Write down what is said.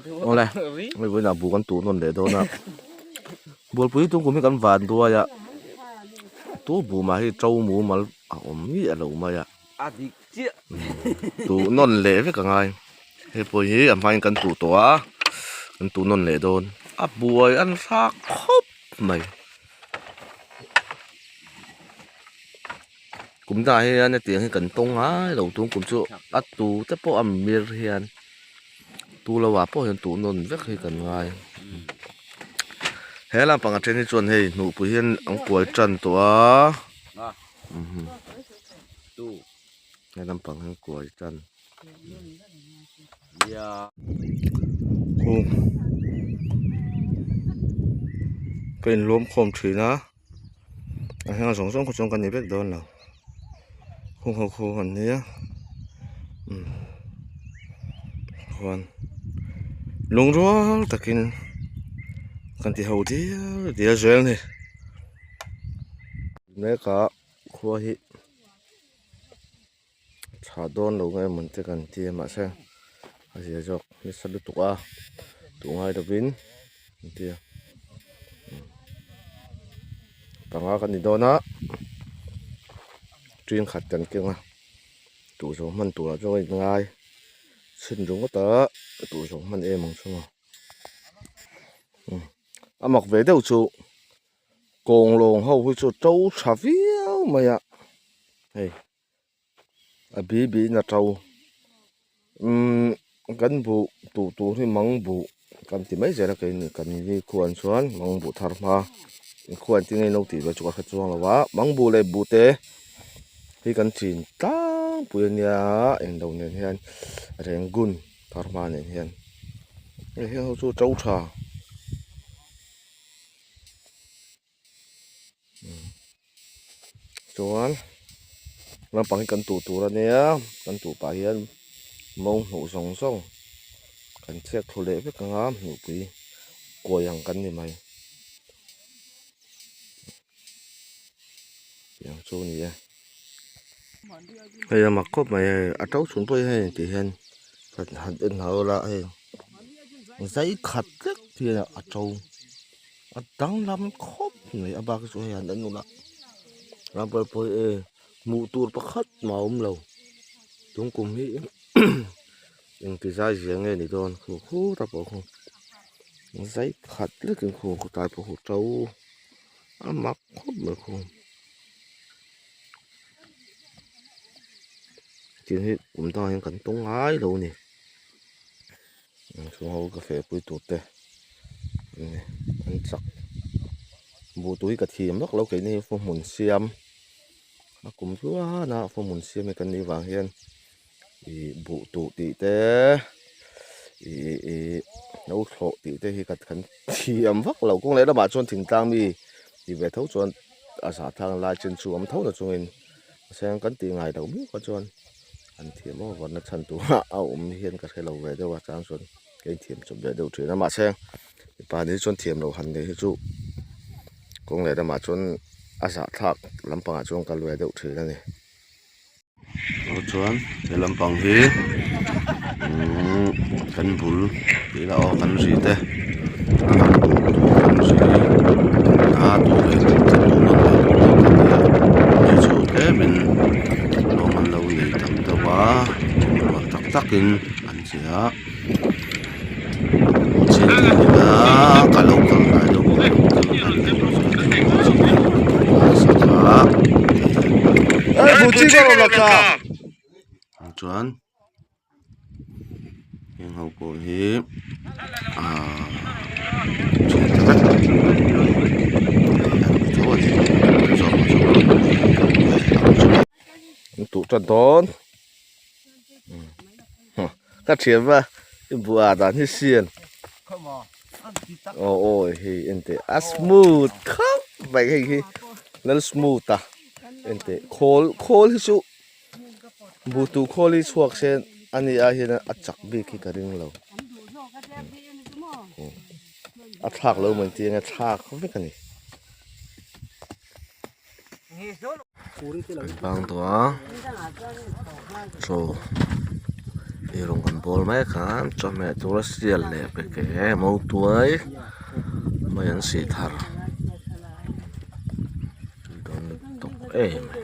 Awle hei vawiinah buh kan tuh nawn leh dawn a bualpui tum kum hi kan van duai a tu buh mah hi to mumal a awm miah lo mai a tuh nawn leh vek a ngai hei pawh hi a hmain kan tuh tawh a kan tuh nawn leh dawn a buai a thlak khawp mai. Kum dangah hian hetiang hi kan tawng ngai lo tum kum chu a tu te pawh a mir hian tu lo ah pawh hian tuh nawn vek hi kan ngai he lampang atang hi chuan hei hnuhpui hian an kuai tan tawh a he lampang hian kuai tan ka inlawm khawm thin a. A heng zawng zawng kha chuan ka ni vek dawn lo khung ho khu an nia umm chuan lungrual takin kan ti ho dial dial zel a ni mek ah khua hi tha dawn lo nge mawn te kan tia mahse a zia zawk nasa lutuk a duh ngai lovin an tia panga kan ni dawn a ṭin khat kan keng a duh zawng hman turah chuan ka inngai chhin ringawt a duh zawng hman em ang chu maw a mak ve deuh chu. Kawng lawng ho hi chu to tha viau mai a hei a bi bi in a to umm kan buh tuh tur hi mang buh kan ti mai zel a keini kan ni khuan chuan mang buh thar hma khuan ti ngei no tih ve chu ka hre chuang lo a mang buh leh buh te hi kan chin tlangpui a nia englo nen hian renggun thar hma nen hian hei heng ho chu to tha. Chuan naupang hi kan tuh tur a nia kan tuh pah hian mo hnuh zawng zawng kan chhiat thlu leh vek ang a hnuhpui kuai ang kan ni mai tiang chu a ni e hei a mak khawp mai hei a to chhun pawh hi hei ti hian han en hau ila hei zai khat vek hian a to. A danglam khawp mai a bak chu hei han en ula rubber pawh hi e hmuh tur pakhat mah a awm lo tun kum hi engti zai zia nge ni dawn khu khur a pawh khu zai khat lekin khu khawtlai pawh khu to a mak khawp mai khu tin hi kum dangah hian kan tawng ngai lo a ni. Chung ho ka feh pui tur te an chak buh tui ka thiam vak lo keini hi fawhmun siam a kum tluan a fawhmun siam hi kan nih vang hian ih buh tuh tih te ih ih no thlawh tih te hi ka kan thiam vak lo kawng leh lamah chuan thingtlang mi tih ve tho chuan a zah thang lai chin chu awm tho na chungin mahse kan tih ngai loh miau kha chuan. An thiam aw varna chhan tura a awm hian ka hre lo ve deuh a chang chuan ka inthiam chawp ve deuh thin a mahse mipa ni chuan thiam loh han neih hi chu kawng leh lamah chuan a zahthlak lampangah chuan kal ve deuh thin a ni. Aw chuan he lampang hi umm kan bul tih ila aw kan ri te kan duh tur kan ri a duh ve tur te duh nawn leh tur te kan nia hei chu tlemin. Lawng an lo nei tam deuh a rual tak takin an che a chin ila ka lo kal ngai lo bawk a chuan. Heng ho pawh hi ahh thian te vek an ni tho a ni an tuh tan dawn ka thian va i buh ah dan hi sian aw aw hei enteh a smooth khawp mai hei hi lal smooth a enteh khawl khawl hi chu. Buhtu khawl hi chhuak se a ni ah hian a chak bik hi ka ring lo a thlak lo mai tih anga thlak vek a ni an bang tawh a chaw. Eirawng kan bawl mek a chawhmeh tura sial leh pe ke mautuai mai an sih thar tui dawn lutuk em mai.